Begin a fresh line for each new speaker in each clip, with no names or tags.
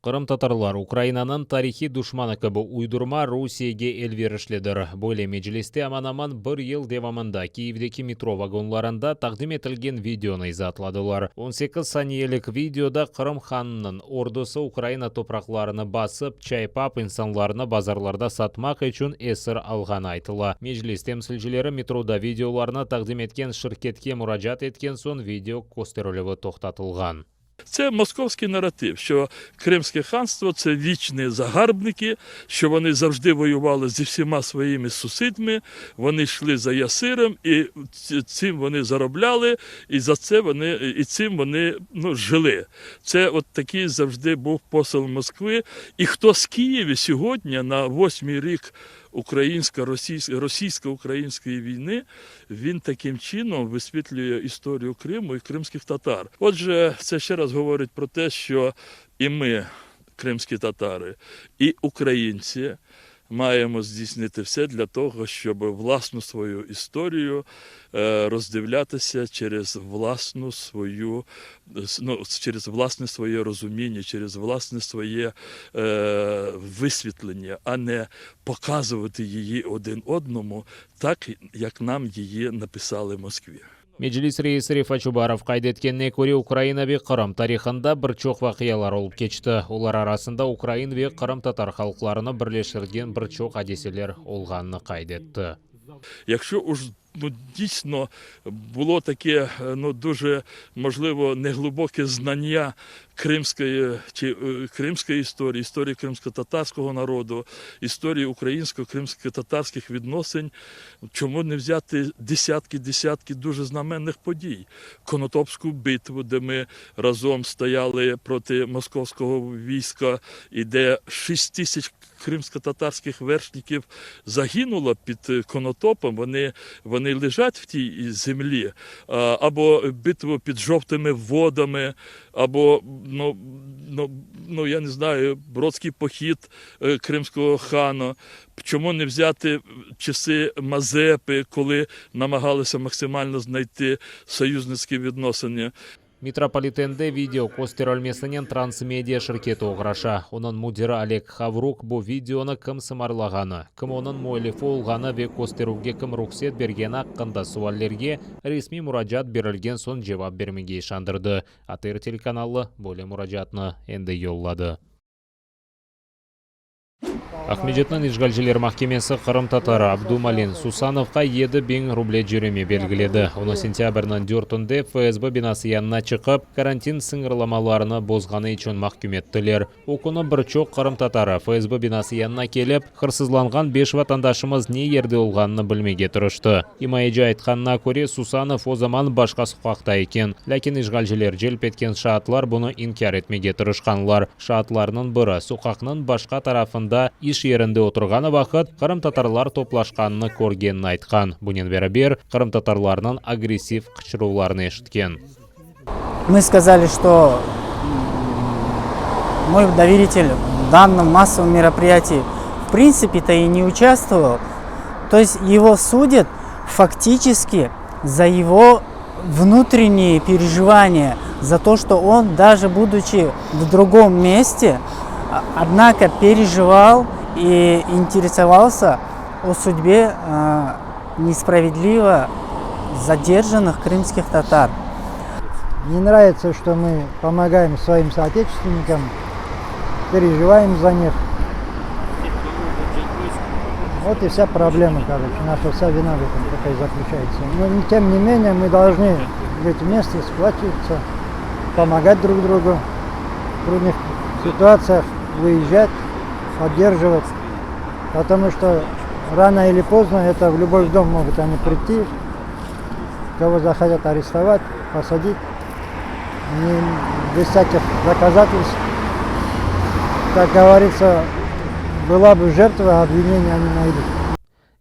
Qırımtatarlar Ukrainanıñ tarihiy duşmanı kibi uydurma Rusiyege elverişlidir. Böyle Mecliste aman-aman bir yıl devamında Kiyevdeki metro vagonlarında taqdim etilgen videonı izaatladılar. 18 saniyelik videoda Qırım hanınıñ ordusı Ukraina topraqlarını basıp, çaypap, insanlarnı bazarlarda satmaq içün esir alğanı aytıla. Meclis temsilcileri metroda videolarnı taqdim etken şirketke muracaat etken soñ video kösterilüvi toqtatılğan.
Це московський наратив, що Кримське ханство це вічні загарбники, що вони завжди воювали зі всіма своїми сусідами, вони йшли за ясиром, і цим вони заробляли, і за це вони і цим вони ну, жили. Це от такий завжди був посил Москви. І хто з Києва сьогодні на восьмий рік російсько-української війни, він таким чином висвітлює історію Криму і кримських татар. Отже, це ще раз говорить про те, що і ми, кримські татари, і українці, маємо здійснити все для того, щоб власну свою історію роздивлятися через власну свою, ну, через власне своє розуміння, через власне своє висвітлення, а не показувати її один одному так, як нам її написали в Москві.
Meclis reisi Refat Çubarov qayd etkenine köre, Ukraina ve Qırım tarihında bir çoq vaqialar olıp keçti. Olar arasında ukrain ve qırımtatar halqlarını birleştirgen bir çoq adiseler olğanını qayd etti.
Якщо уж ну, дійсно було таке ну, дуже, можливо, неглибоке знання кримської, чи, кримської історії, історії кримсько-татарського народу, історії українсько-кримсько-татарських відносин, чому не взяти десятки-десятки дуже знаменних подій? Конотопську битву, де ми разом стояли проти московського війська, і де 6 тисяч кримсько-татарських вершників загинуло під Конотопом, вони лежать в тій землі, або битву під Жовтими Водами, або, ну, я не знаю, Бродський похід кримського хана. Чому не взяти часи Мазепи, коли намагалися максимально знайти союзницькі відносини?
Metropolitende video kösterilmesinen Transmedia şirketi oğraşa. Onıñ müdiri Oleg Havruk bu videonı kim sımarlağanı, kim onıñ müellifi olğanı ve kösterüvge kim ruhset bergeni aqqında suallerge resmiy muracaat berilgen soñ cevap bermege işandırdı. ATR telekanalı böyle muracaatnı endi yolladı. Aqmescitniñ işğalciler mahkemesi qırımtatarı Abdumalin Susanovqa 7000 ruble cöreme belgiledi. Onı sentâbrniñ dörtünde FSB binası yanına çıqıp, karantin sıñırlamalarını bozğanı içün mahküm ettiler. O künü bir çoq qırımtatarı FSB binası yanına kelip, hırsızlanğan beş vatandaşımız ne yerde olğanını bilmege tırıştı. İmayeci aytqanına köre, Susanov o zaman başqa soqaqta eken. Lâkin işğalciler celp etken şaatlar bunı inkâr etmege tırışqanlar. Şaatlarnıñ biri, soqaqnıñ başqa tarafında iş yerinde oturğanı vaqıt qırımtatarlar toplaşqanını körgenini aytqan. Bunen beraber, qırımtatarlarnıñ agressiv qıçıruvlarını eşitken.
Мы сказали, что мой доверитель в данном массовом мероприятии в принципе-то и не участвовал. То есть его судят фактически за его внутренние переживания, за то, что он, даже будучи в другом месте, однако переживал и интересовался о судьбе несправедливо задержанных крымских татар.
Не нравится, что мы помогаем своим соотечественникам, переживаем за них. Вот и вся проблема, короче, наша вся вина в этом только и заключается. Но тем не менее мы должны быть вместе, сплачиваться, помогать друг другу в трудных ситуациях, выезжать, поддерживать. Потому что рано или поздно это в любой дом могут они прийти, кого захотят арестовать, посадить, не, без всяких доказательств. Как говорится, была бы жертва, обвинения они найдут.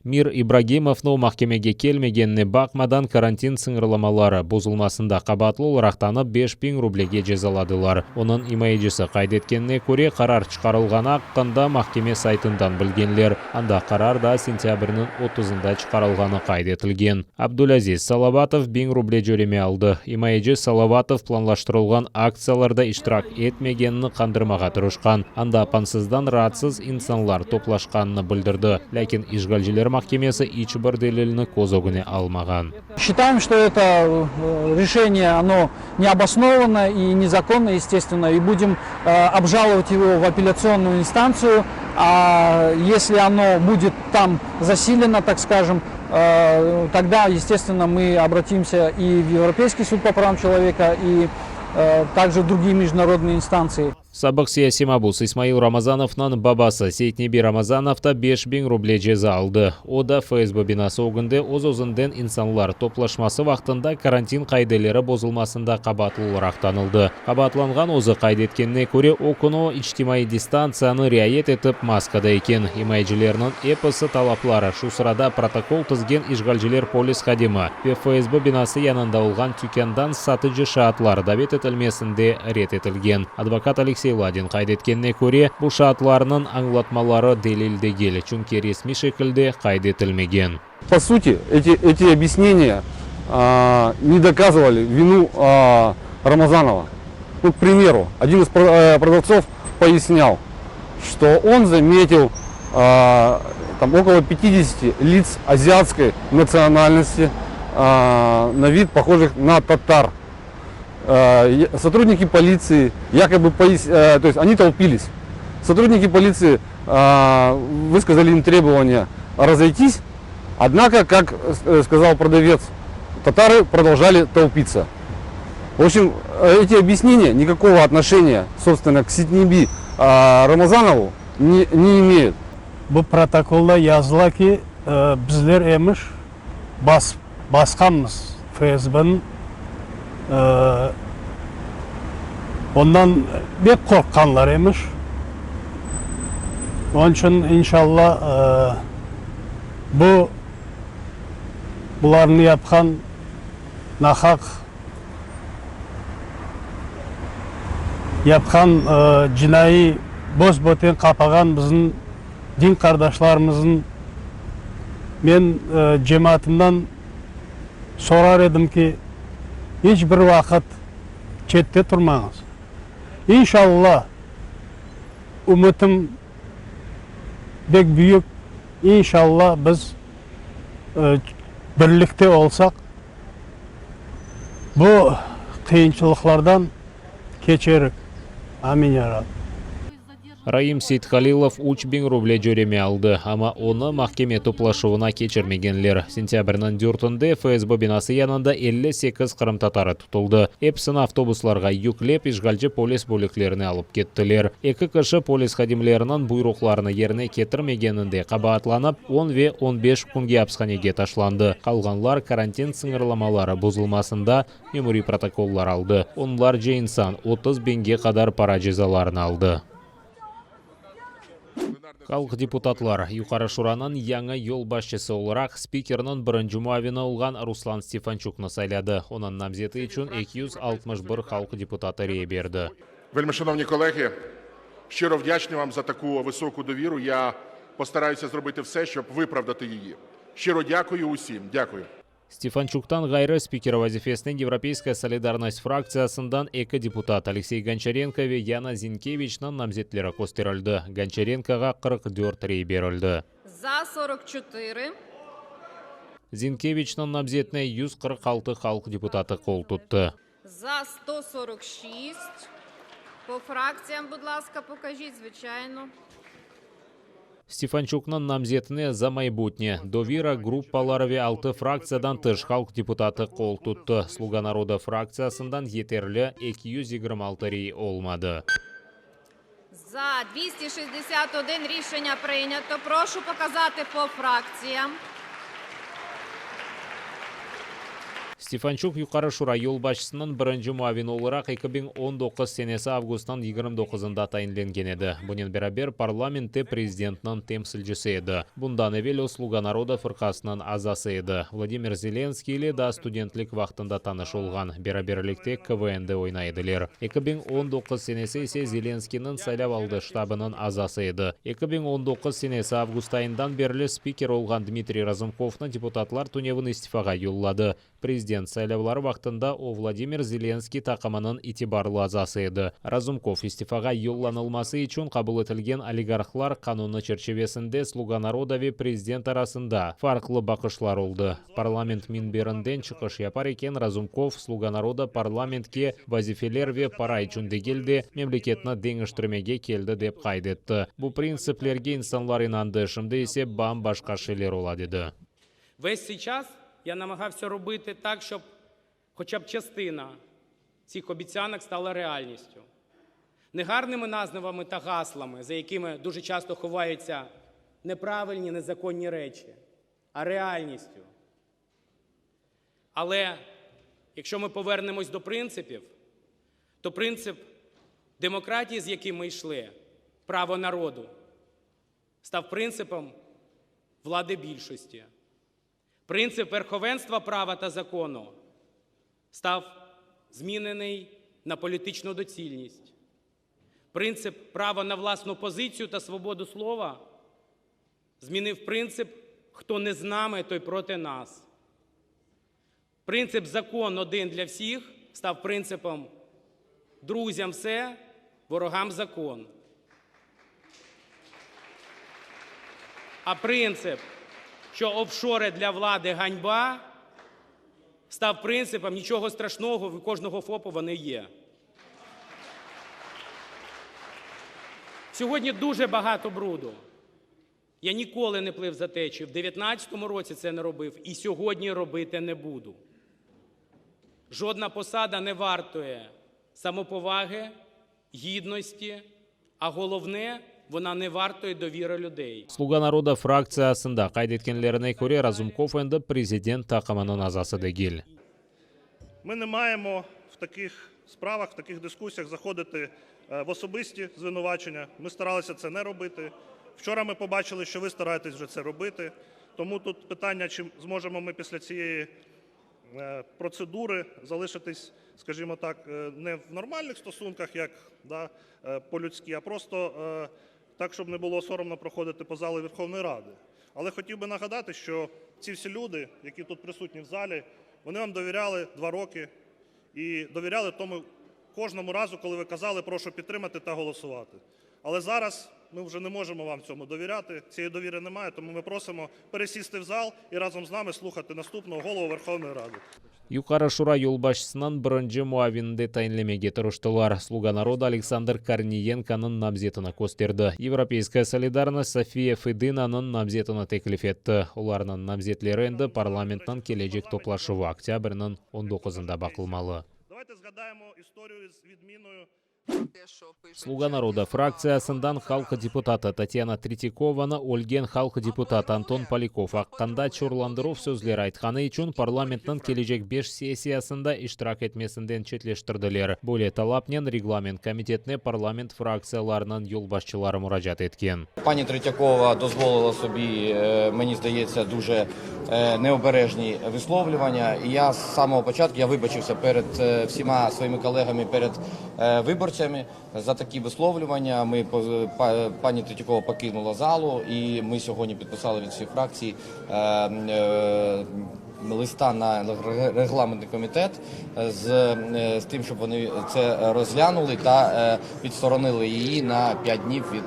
Mir İbragimovnı mahkemege kelmegenine baqmadan karantin sıñırlamaları bozulmasında qabaatlı olaraq tanıp 5000 rublege cezaladılar. Onıñ imayecisi qayd etkenine köre, qarar çıqarılğanı aqqında mahkeme saytından bilgenler. Anda qarar daa sentâbrniñ otuzında çıqarılğanı qayd etilgen. Abdulaziz Salavatov 1000 ruble cöreme aldı. İmayeci Salavatov planlaştırılğan aktsiyalarda iştirak etmegenini qandırmağa tırışqan, anda apansızdan raatsız insanlar toplaşqanını bildirdi, lâkin işğalciler mahkemesi iç bir delilni köz ögüne almağan.
Считаем, что это решение, оно необоснованно и незаконно, естественно, и будем обжаловать его в апелляционную инстанцию, а если оно будет там засилено, так скажем, тогда, естественно, мы обратимся и в Европейский суд по правам человека, и также в другие международные инстанции.
Sabıq siyasiy mabus İsmail Ramazanovnıñ babası Seytnebi Ramazanov da 5000 ruble ceza aldı. O da FSB binası ögünde öz-özünden insanlar toplaşması vaqtında karantin qaideleri bozulmasında qabaatlı olaraq tanıldı. Qabaatlanğan özü qayd etkenine köre, o künü o içtimaiy distantsiyanı riayet etip maskada eken. İmayecilerniñ episi talapları, şu sırada protokol tizgen işğalciler polis hadimi ve FSB binası yanında olğan tükândan satıcı şaatlar davet etilmesinde red etilgen. Advokat Aleksey Ladin qayd etkenine köre, bu şaatlarnıñ añlatmaları delil degil, çünki resmiy şekilde qayd etilmegen.
По сути, эти, эти объяснения не доказывали вину Рамазанова. Ну, к примеру, один из продавцов пояснял, что он заметил там около 50 лиц азиатской национальности, на вид похожих на татар. Сотрудники полиции якобы, то есть они толпились. Сотрудники полиции высказали им требование разойтись, однако, как сказал продавец, татары продолжали толпиться. В общем, эти объяснения никакого отношения, собственно, к Ситниби Рамазанову не, не имеют.
Bu protokolda yazıla ki, bizler emiş bas, basqanmız FSBniñ, ondan bek qorqqanlar emiş. Onıñ içün inşalla bu bularnı yapqan nahaq yapqan cinaiy bos-böten qapağan bizim din qardaşlarımıznıñ men cemaatımdan sorar edim ki, iç bir vaqıt çette turmañız. İnşalla, ümütim bek büyük, inşalla biz birlikte olsaq, bu qıyınçılıqlardan keçerik. Amin, ya Rab.
Raim Seythalilov 3000 ruble cöreme aldı, amma onı mahkeme toplaşuvına keçirmegenler. Sentâbrniñ dörtünde FSB binası yanında 58 qırımtatarı tutuldı. Episini avtobuslarğa yüklep, işğalci polis bölüklerine alıp kettiler. Eki kişi polis hadimleriniñ buyruqlarını yerine ketirmegeninde qabaatlanıp, on ve 15 künge apishanege taşlandı. Qalğanlar karantin sıñırlamaları bozulmasında memuriy protokollar aldı. Onlarca insan 30 biñge qadar para cezalarını aldı. Halq deputatlar Yuqarı Şuranıñ yañı yolbaşçısı olaraq spikerniñ birinci muavini olğan Ruslan Stefançuknı sayladı. Onıñ namzeti içün 261 halq deputatı rey berdi.
Вельмишановні колеги, щиро вдячний вам за таку високу довіру. Я постараюся зробити все, щоб виправдати її. Щиро дякую усім. Дякую.
Stefançuktan ğayrı spiker vazifesine Европейская солидарность fraktsiyasından eki deputat Aleksey Gonçarenko ve Yana Zinkeviçniñ namzetleri kösterildi. Gonçarenkoğa 44 rey berildi.
За 44.
Zinkeviçniñ namzetine 146 halq deputatı qol tuttı.
За 146. По фракціям, будь ласка, покажіть, звичайно.
Stefançuknıñ namzetine Za maybutne, Dovira gruppaları ve altı fraktsiyadan tış halq deputatı qol tuttı. Sluga naroda fraktsiyasından yeterli 226 rey olmadı.
За 261 рішення прийнято. Прошу показати по фракціям.
Stefançuk Yuqarı Şura yolbaşçısınıñ birinci muavini olaraq 2019 senesi avgustnıñ 29-ında tayinlengen edi. Bunen beraber, parlamentte prezidentniñ temsilcisi edi. Bundan evel o Sluga naroda fırqasınıñ azası edi. Vladimir Zelenskiy ile daa studentlik vaqtında tanış olğan, beraberlikte KVN-de oynay ediler. 2019 senesi ise Zelenskiyniñ saylav aldı ştabınıñ azası edi. 2019 senesi avgust ayından berli spiker olğan Dmitriy Razumkovnı deputatlar tünevin istifağa yolladı. Prezident saylavları vaqtında o Vladimir Zelenskiy taqımınıñ itibarlı azası edi. Razumkov istifağa yollanılması içün qabul etilgen Oligarhlar qanunı çerçivesinde Sluga naroda ve prezident arasında farqlı baqışlar oldı. Parlament minberinden çıqış yapar eken Razumkov Sluga naroda parlamentke vazifeler ve para içün degil de, memleketni deñiştirmege keldi dep qayd etti. Bu printsiplerge insanlar inandı, şimdi ise bam-başqa şeyler ola, dedi.
Весь цей час я намагався робити так, щоб хоча б частина цих обіцянок стала реальністю. Не гарними назвами та гаслами, за якими дуже часто ховаються неправильні, незаконні речі, а реальністю. Але якщо ми повернемось до принципів, то принцип демократії, з яким ми йшли, право народу, став принципом влади більшості. Принцип верховенства права та закону став змінений на політичну доцільність. Принцип права на власну позицію та свободу слова змінив принцип «хто не з нами, той проти нас». Принцип «закон один для всіх» став принципом «друзям все, ворогам закон». А принцип, що офшори для влади ганьба, став принципом нічого страшного, в кожного ФОПу вони є. Сьогодні дуже багато бруду. Я ніколи не плив за течію. В 19-му році це не робив і сьогодні робити не буду. Жодна посада не вартує самоповаги, гідності, а головне, вона не вартує довіри людей.
Sluga naroda fraktsiyasında qayd etkenlerine köre, Razumkov endi prezident taqımınıñ azası degil.
Ми не маємо в таких справах, в таких дискусіях заходити в особисті звинувачення. Ми старалися це не робити. Вчора ми побачили, що ви стараєтесь вже це робити. Тому тут питання, чи зможемо ми після цієї процедури залишитись, скажімо так, не в нормальних стосунках, як, да, по-людськи, а просто так, щоб не було соромно проходити по залу Верховної Ради. Але хотів би нагадати, що ці всі люди, які тут присутні в залі, вони вам довіряли 2 роки і довіряли тому кожному разу, коли ви казали, прошу підтримати та голосувати. Але зараз ми вже не можемо вам цьому довіряти, цієї довіри немає, тому ми просимо пересісти в зал і разом з нами слухати наступного голову Верховної Ради.
Yuqarı Şura yolbaşçısınıñ birinci muavinini de tayinlemege tırıştılar. Sluga naroda Aleksandr Korniyenkonıñ namzetini kösterdi. Evropeyskaya solidarnost Sofiya Fedınanıñ namzetini teklif etti. Olarnıñ namzetleri endi parlamentniñ kelecek toplaşuvı, oktâbrniñ on doquzında baqılmalı.
Давайте згадаємо історію з відміною
Sluga naroda fraktsiyasından halq deputatı Tatyana Tretyakovanı ölgen halq deputatı Anton Polâkov aqqında çorlandıruv sözler aytqanı içün parlamentniñ kelecek beş sessiyasında iştirak etmesinden çetleştirdiler. Böyle talapnen reglament komitetine parlament fraktsiyalarınıñ yolbaşçıları muracaat etken.
Пані Третьякова дозволила собі, мені здається, дуже необережні висловлювання. І я з самого початку я вибачився перед всіма своїми колегами, перед виборцями за такі висловлювання. Ми пані Третьякова покинула залу, і ми сьогодні підписали від всіх фракцій листа на регламентний комітет з тим, щоб вони це розглянули та відсторонили її на 5 днів від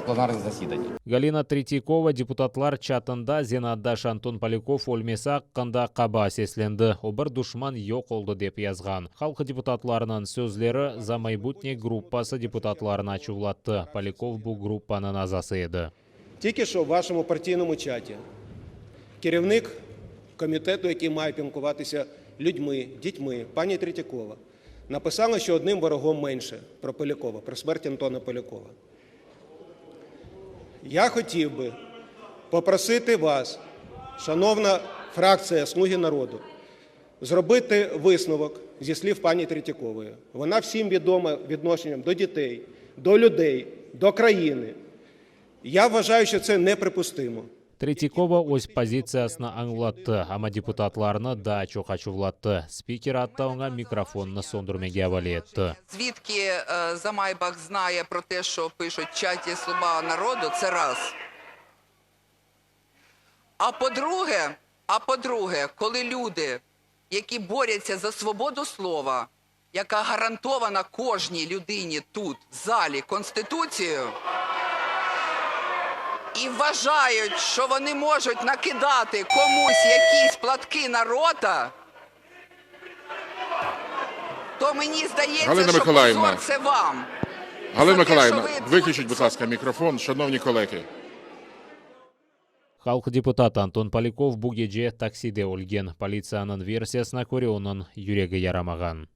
пленарних засідань.
Galina Tretyakova deputatlar çatında zenaatdaşı Anton Polâkov ölmesi aqqında qaba seslendi. O bir duşman yoq oldı dep yazğan. Halq deputatlarınıñ sözleri Za maybutne gruppası deputatlarını açuvlattı. Polâkov bu gruppanıñ azası edi.
Тільки що в вашому партійному чаті керівник комітету, який має піклуватися людьми, дітьми, пані Третьякова, написала, що одним ворогом менше про Полякова, про смерть Антона Полякова. Я хотів би попросити вас, шановна фракція «Слуги народу», зробити висновок зі слів пані Третьякової. Вона всім відома відношенням до дітей, до людей, до країни. Я вважаю, що це неприпустимо.
Tretyakova öz pozitsiyasını añlattı, amma deputatlarnı daa çoq açuvlattı. Spiker atta oña mikrofonnı söndürmege avale etti.
Звідки е, Замайбах знає про те, що пишуть в чаті «Слуга народу», це раз. А по-друге, а по-друге, коли люди, які борються за свободу слова, яка гарантована кожній людині тут, в залі, Конституцією, і вважають, що вони можуть накидати комусь якісь платки на рота, то мені здається,
Галина
що
Миколаївна.
позор це вам.
Галина
За те,
Миколаївна,
що ви
виключіть, будь ласка, мікрофон, шановні колеги.
Halq deputatı Anton Polâkov bu gece takside ölgen. Politsiyanıñ versiyasına köre, onıñ yüregi yaramağan.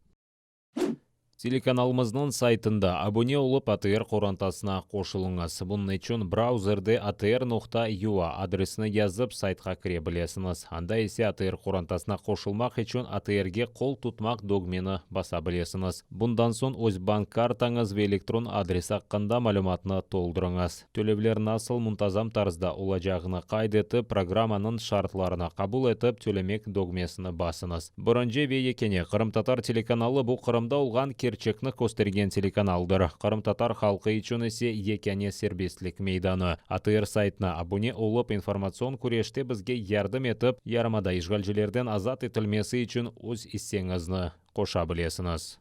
Telekanalımıznıñ saytında abune olıp ATR qorantasına qoşulıñız. Bunıñ içün brauzerde atr.ua adresini yazıp saytqa kire bilesiñiz. Anda ise ATR qorantasına qoşulmaq içün ATRge qol tutmaq dögmeni basa bilesiñiz. Bundan soñ öz bank kartañız ve elektron adresi aqqında malümatnı toldurıñız. Tölevler nasıl muntazam tarzda olacağını qayd etip, programmanıñ şartlarını qabul etip, Tölemek dögmesini basıñız. Birinci ve yekâne qırımtatar telekanalı bu Qırımda olğan kerçekni köstergen telekanaldır. Qırımtatar halqı içün ise yekâne serbestlik meydanı. ATR saytına abune olıp, informatsion küreşte bizge yardım etip, yarımada işğalcilerden azat etilmesi içün öz isseñizni qoşa bilesiñiz.